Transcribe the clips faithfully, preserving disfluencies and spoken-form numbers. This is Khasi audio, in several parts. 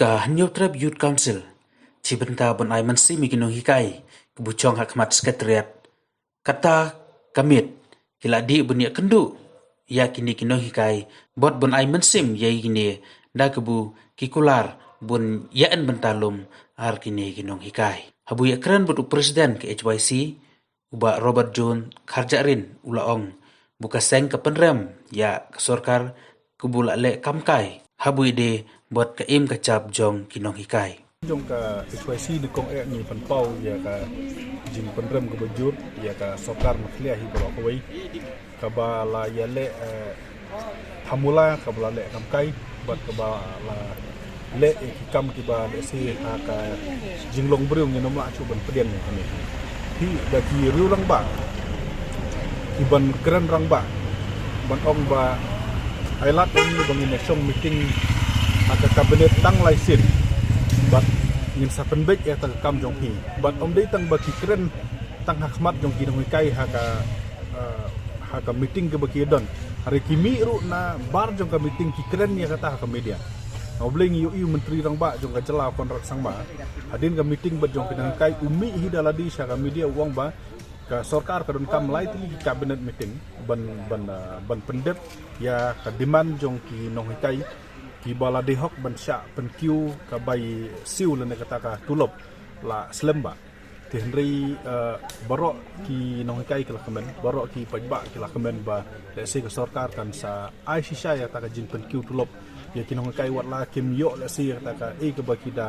Ka Hynñiewtrep Youth Council, chi bynta ban ai mynsiem ïa ki nonghikai kiba shong ha khmat Secretariat, kata ka miet ki la dih ban ïakynduh ïa kine ki nonghikai bad ban ai mynsiem ïa kine da kaba ki kular ban ïa-en bynta lum ar kine ki nonghikai. Haba ïakren bad u President ka H Y C, u Bah Robert John Kharjahrin, u la ong ba ka seng ka pynrem ïa ka sorkar kaba la leh kam kai haba ïadei bad ka im ka jam jong ki nonghikai. Jong ka H Y C nyngkong eh ngi pynpaw ïa ka jingpynrem kaba jur ïa ka sorkar Meghalaya hi baroh kawei, kaba la ïaleh, eh, formula kaba la leh kam kai bad kaba la leh ïa ki kam kiba lehse ha ka jinglong briew ngin ym lah shuh ban pdiang ïa kane. Hi da ki riew rangbah, ki ban kren rangbah ban ong ba ai lad ïa ngi ba ngin ïa shong meeting ha ka cabinet tang lai sien bad ngin sa pynbeit ïa ka kam jong phi. Bad ym dei tang ba ki kren tang ha khmat jong ki nonghikai ha ka, eh, ha ka meeting kaba ki don. Hynrei ki mih ruh na bar jong ka meeting ki kren ïa kata ha ka media. Nga U Blei ngi ïohi u Myntri Rangbah jong ka jylla Conrad Sangma, hadien ka meeting bad jong ki nonghikai u mih hi da lade sha ka media u ong ba ka sorkar ka donkam lai tylli ki cabinet meeting ban, ban, eh, ban pyndep ïa ka demand jong ki nonghikai kiba la dei hok ban shah pynkiew ka bai siew lane kata ka tulop la slem ba. Te hynrei, eh, baroh ki nonghikai ki la kmen, baroh ki paidbah ki la kmen ba lehse ka sorkar kan sa ai shisha ïa kata ka jingpynkiew tulop ïa ki nonghikai wat la kim ïoh lehse ïa kata ka, eh, kaba ki da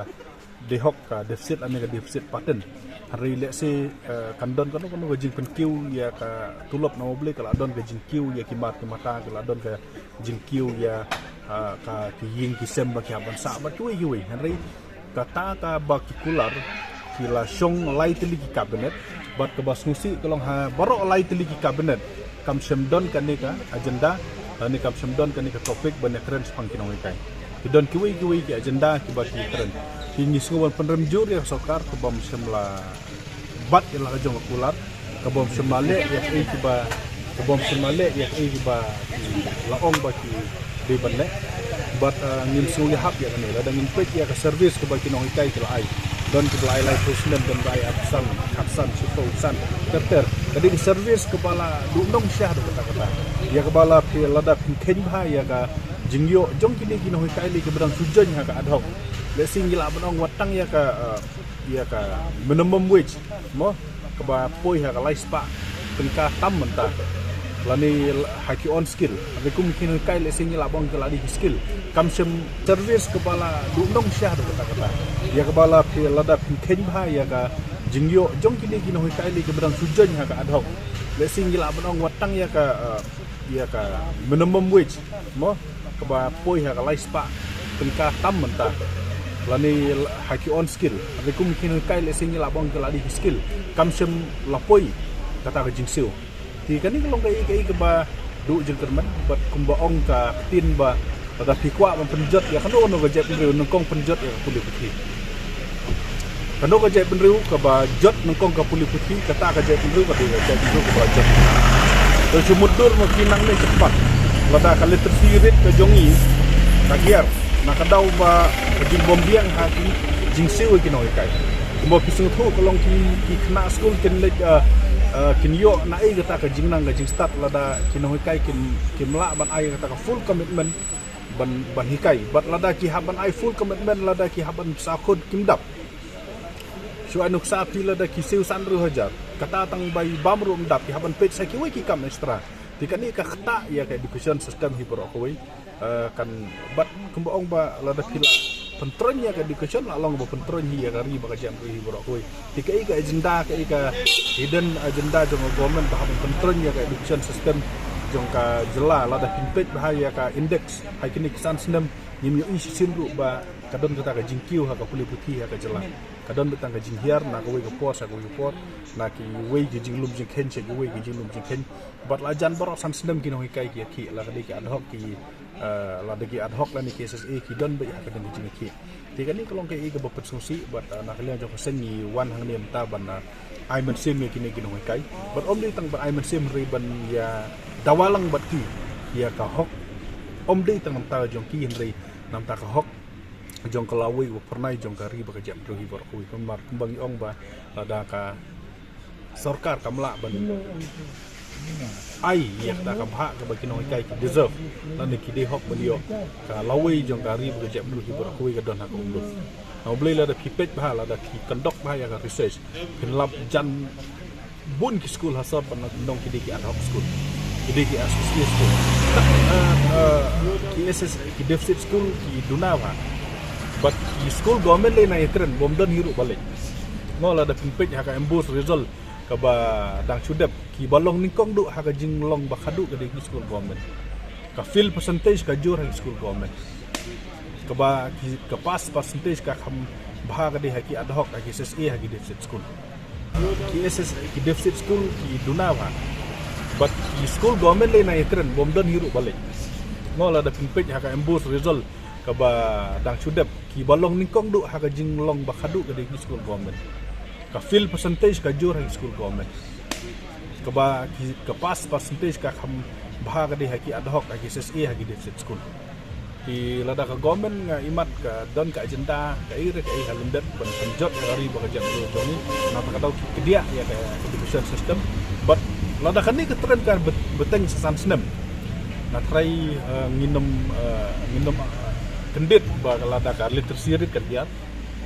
dei hok ka deficit lane ka deficit pattern. Hynrei lehse, eh, kan don kano kano ka jingpynkiew ïa ka tulop, namar balei ka la don ka jingkiew ïa ki mar ki mata, ka la don ka jingkiew ïa, eh, ka ki ïing ki sem ba ki hap ban sah bad kiwei kiwei. Hynrei kata kaba ki kular ki la shong lai tylli ki cabinet, bad kaba sngewsih ka long ha baroh lai tylli ki cabinet kam shym don kane ka agenda, lane kam shym don kane ka topic ban ïakren shaphang ki nonghikai. Ki don kiwei kiwei ki agenda kiba ki kren. Te ngi sngew ban pynrem jur ïa ka sorkar kaba ym shym la bat ïa la ka jong ka kular, kaba ym shym la leh ïa kaei kiba, kaba ym shym la leh ïa kaei kiba la ong ba ki dei ban leh. Bad, eh, ngin sngew ïahap ïa kane lada ngin peit ïa ka service kaba ki nonghikai ki la ai. Don kiba la ai laiphew snem, don ba ai arphew san, khatsan, shiphew, san, ter ter. Ka dei ka service kaba la duhnong sha haduh katta katta. Ïa kaba la phi, lada phin kheiñ bha ïa ka jingïoh jong kine ki nonghikai lei kiba dang shu join ha ka ad hoc, lehse ngi lah ban ong wat tang ïa ka, eh, ïa ka minimum wage, mo, kaba poi ha ka lai spah tyngka tam mynta, lane ha ki on skill. Hynrei kum ki nonghikai lehse ngi lah ban ong ki la dei ki skill. Kam shym service kaba la duhnong sha haduh katta katta. Ïa kaba la phi, lada phin kheiñ bha ïa ka jingïoh jong kine ki nonghikai lei kiba dang shu join ha ka ad hoc, lehse ngi lah ban ong wat tang ïa ka, eh, ïa ka minimum wage, mo, kaba poi ha ka lai spah tyngka tam mynta, lane ha ki on skill. Hynrei kum ki nonghikai lehse ngi lah ban ong ki la dei ki skill. Kam shym la poi kata ka jingsiew. Te kane ka long kaei kaei kaba duh jingkyrmen, bad kumba ong ka ktien ba lada phi kwah ban pynjot ïa kano kano ka jaitbynriew, nyngkong pynjot ïa ka pule puthi. Kano ka jaitbynriew kaba jot nyngkong ka pule puthi, kata ka jaitbynriew ka dei ka jaitbynriew kaba jot. To shu mutdur ma phi nangne shakhmat, lada ka literacy rate ka jong ngi ka hiar, na ka daw ba ka jingbym biang ha ki jingsiew ki nonghikai. Kumba phi sngewthuh ka long ki, ki khynnah skul kin leit, eh, eh, kin ïoh na ei kata ka jingnang ka jingstad lada ki nonghikai kin, kim lah ban ai kata ka full commitment ban, ban hikai. Bad lada ki hap ban ai full commitment, lada ki hap ban sa khun, kim dap. Shu ai nuksa phi, lada ki siew san hynriew hajar, kata tang bai bam ruh ym dap, ki hap ban peit sa kiwei ki kam extra. Te kane ka ktah ïa ka education system hi baroh kawei. Eh, kan, bad kumba ong ba lada phi la pyntroiñ ïa ka education, la long ba pyntroiñ hi ïa ka ri bad ka jaitbynriew hi baroh kawei. Te kaei ka agenda, kaei ka hidden agenda jong ka government ba hap ban pyntroiñ ïa ka education system jong ka jylla? Lada phin peit bha ïa ka index ha kine ki san snem, ngim ïohi shisien ruh ba ka don kata ka jingkiew ha ka pule puthi ha ka jylla. Ka don beit tang ka jinghiar na kawei ka por sha kawei ka por, na kiwei ki jinglum jingkheiñ sha kiwei ki jinglum jingkheiñ. Bad la jan baroh san snem ki nonghikai ki ïakhih, lada ki ad hoc ki, eh, lada ki ad hoc lane ki S S A, ki don beit ha ka don ka jingïakhih. Te kane ka long kaei kaba pynsngewsih, bad, eh, na ka liang jong ka seng ngi wan hangne mynta ban, eh, ai mynsiem ïa kine ki nonghikai. Bad ym dei tang ban ai mynsiem hynrei ban ïa dawa lang bad ki ïa ka hok. Ym dei tang na bynta jong ki hynrei na bynta ka hok jong ka lawei wa pyrnai jong ka ri bad ka jaitbynriew hi baroh kawei. Kumba, kumba ngi ong ba lada ka sorkar kam lah ban ai ïa kata ka bhah kaba ki nonghikai ki deserve, lane ki dei hok ban ïoh, ka lawei jong ka ri bad ka jaitbynriew hi baroh kawei ka don ha ka umdut. Na U Blei, lada phi peit bha, lada phi conduct bha ïa ka research, phin lap jan bun ki skul ha sor, ban nong ki dei ki ad hoc skul, ki dei ki associate skul, ki S S, ki deficit skul ki duna bha. Bad ki skul government lei na ïa kren, bym don hi ruh ba leit. Mo, lada phin peit ha ka MBOSE result kaba dang shu dep, kiba long nyngkong duh ha ka jinglong ba khadduh ka dei ki skul government. Ka fail percentage ka jur ha ki skul government. Kaba ki, ka pass percentage ka kham bha ka dei ha ki ad hoc, ha ki S S A, ha ki deficit skul. Ki S S, ki deficit skul ki duna bha. Bad ki skul government lei na ïa kren, bym don hi ruh ba leit. Mo, lada phin peit ha ka MBOSE result kaba dang shu dep, kiba long nyngkong duh ha ka jinglong ba khadduh ka dei ki skul government. Ka fail percentage ka jur ha ki skul government. Kaba ki, ka pass percentage ka kham bha ka dei ha ki ad hoc, ha ki S S A, ha ki deficit skul. Te lada ka government, nga ïohi mat ka don ka agenda kaei re kaei ha lyndet ban pynjot ïa ka ri bad ka jaitbynriew jong ngi, na kata ka daw ki kdiah ïa ka education system. Bad lada kane ka trend ka beit, beit tang sa san snem, nga tharai, eh, ngin ym, eh, ngin ym, eh, kyndit ba lada ka literacy rate kan hiar.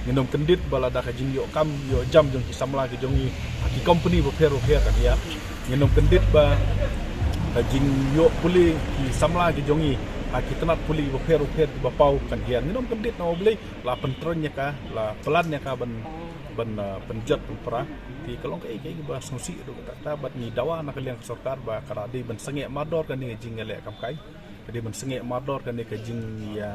Ngin ym kyndit ba lada ka jingïoh kam ïoh jam jong ki samla ki jong ngi ha ki company bapher bapher kan hiar. Ngin ym kyndit ba ka jingïoh pule ki samla ki jong ngi ha ki tnat pule bapher bapher ba paw kan hiar. Ngin ym kyndit, na U Blei, la pyntrein ïa ka, la plan ïa ka ban, ban, uh, pynjot pynpra. Te ka long kaei kaei ba sngewsih haduh katta katta, bad ngi dawa na ka liang ka sorkar ba ka la dei ban sangeh mardor kane ka jingïaleh kam kai. Ka dei ban sangeh mardor kane ka jingïa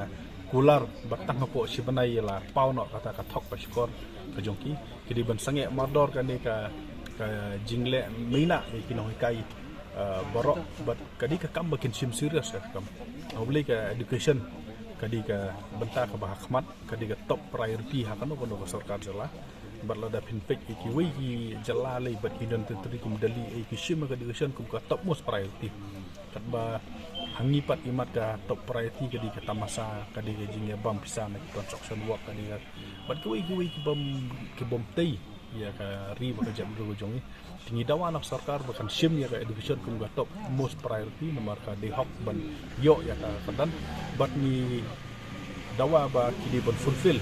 kular, bad tang hapoh shi bnai la paw noh kata ka thok ka shukor ka jong ki. Ka dei ban sangeh mardor kane ka, ka jingleh mynta ïa ki nonghikai, eh, baroh, bad ka dei ka kam ba kin shim serious ka kam. Na U Blei, ka education ka dei ka bynta kaba ha khmat, ka dei ka top priority ha kano kano ka sorkar jylla. Bad lada phin peit ïa kiwei ki jylla lei bad ki Union Territory kim da leh ei, ki shim ka education kum ka topmost priority. Katba ha ngi pat, ïohi mat, ka top priority ka dei ka tamasa, ka dei ka jingïabam pisa na ki construction work, ka dei ka, bad kiwei kiwei ki bym, ki bym tei ïa ka ri bad ka jaitbynriew jong ngi. Te ngi dawa na ka sorkar ba kan shim ïa ka education kum ka topmost priority, namar ka dei hok ban ïoh ïa ka kyrdan. Bad ngi dawa ba ki dei ban fulfill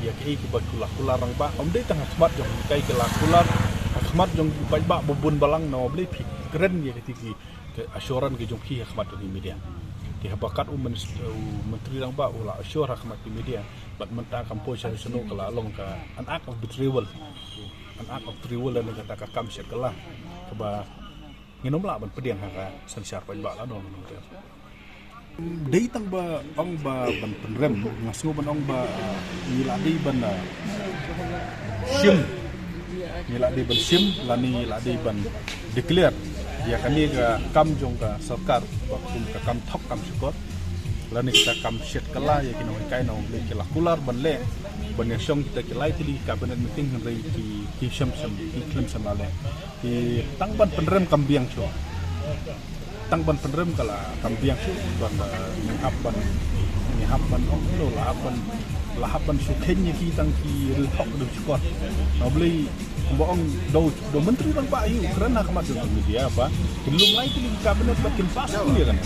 ïa kaei kaba ki la kular rangbah. Ym dei tang ha khmat jong ngi, kaei ki la kular ha khmat jong ki paidbah ba bun balang. Na U Blei, phi kren ïa kiti ki, ki assurance ki jong phi ha khmat jong ki media. Te haba kat u myn-, u Myntri Rangbah u la assure ha khmat ki media, bad mynta kam poi sha shano, ka la long ka an act of betrayal. An act of betrayal lane kata ka kam shet kylla kaba ngin ym lah ban pdiang ha ka synshar paidbah lano lano ruh. Dei tang ba ong ba ban pynrem, nga sngew ban ong ba, uh, ngi la dei ban, uh, shim, ngi la dei ban shim lane ngi la dei ban declare ïa kane ka kam jong ka sorkar ba kum ka kam thok kam shukor, lane kata ka kam shet kylla ïa ki nonghikai. Na U Blei, ki la kular ban leh, ban ïashong kita ki lai tylli ki cabinet meeting, hynrei ki, ki shem shem, ki khlem shem la leh. Te tang ban pynrem kam biang shuh. Tang ban pynrem ka la kam biang shuh, ban, eh, ngi hap ban, ngi hap ban ong, la hap ban, la hap ban shu kheiñ ïa ki tang ki riew thok riew shukor. Na U Blei, kumba ong, da u, da u Myntri Rangbah hi u kren ha khmat jong ki media ba kin lum lai tylli ki cabinet bad kin pass through ïa kane.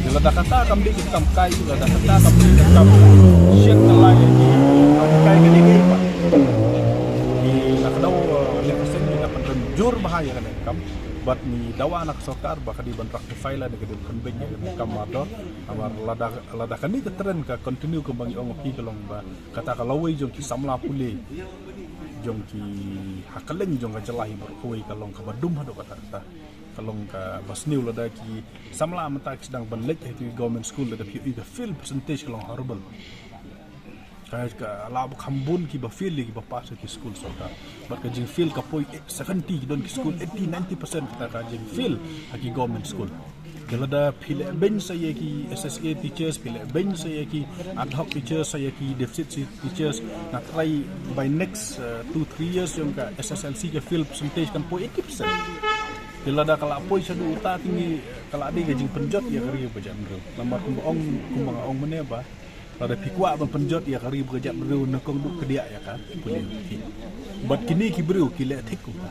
Te lada kata kam dei ka kam kai, lada kata kam dei ka kam shet kylla ïa ki, kam kai ka dei kaei pat. Te na ka daw, eh, leh ka seng, ngi la pynrem jur bha ïa kane ka kam. Bad ngi dawa na ka sorkar ba ka dei ban rectify lane ka dei ban pynbeit ïa kane ka kam mardor. Namar lada, lada kane ka trend ka continue kumba ngi ong, phi, ka long ba kata ka lawei jong ki samla pule jong ki ha kylleng jong ka jylla hi baroh kawei ka long kaba dum haduh katta katta. Ka long kaba sniew lada ki samla mynta ki sdang ban leit ha ki government school, lada phi ïohi ka fail percentage ka long horrible. Ka, ka la ba kham bun kiba fail ïa kiba pass ha ki school sorkar. Bad ka jingfail ka poi seventy, ki don ki school eighty, ninety percent kata ka jingfail ha ki government school. Te lada phi leh beiñ sa ïa ki S S A teachers, phi leh beiñ sa ïa ki ad hoc teachers, sa ïa ki deficit teachers, nga tharai by next, uh, two three years jong ka S S L C ka fail percentage kan poi eighty percent. Te lada ka la poi shaduh uta, te ngi, ka la dei ka jingpynjot ïa ka ri bad ka jaitbynriew. Namar kumba ong, kumba nga ong mynne ba Lada phi kwah ban pynjot ïa ka ri bad ka jaitbynriew, nyngkong duh kdiah ïa ka pule. Bad kine ki briew ki leh thik kumta.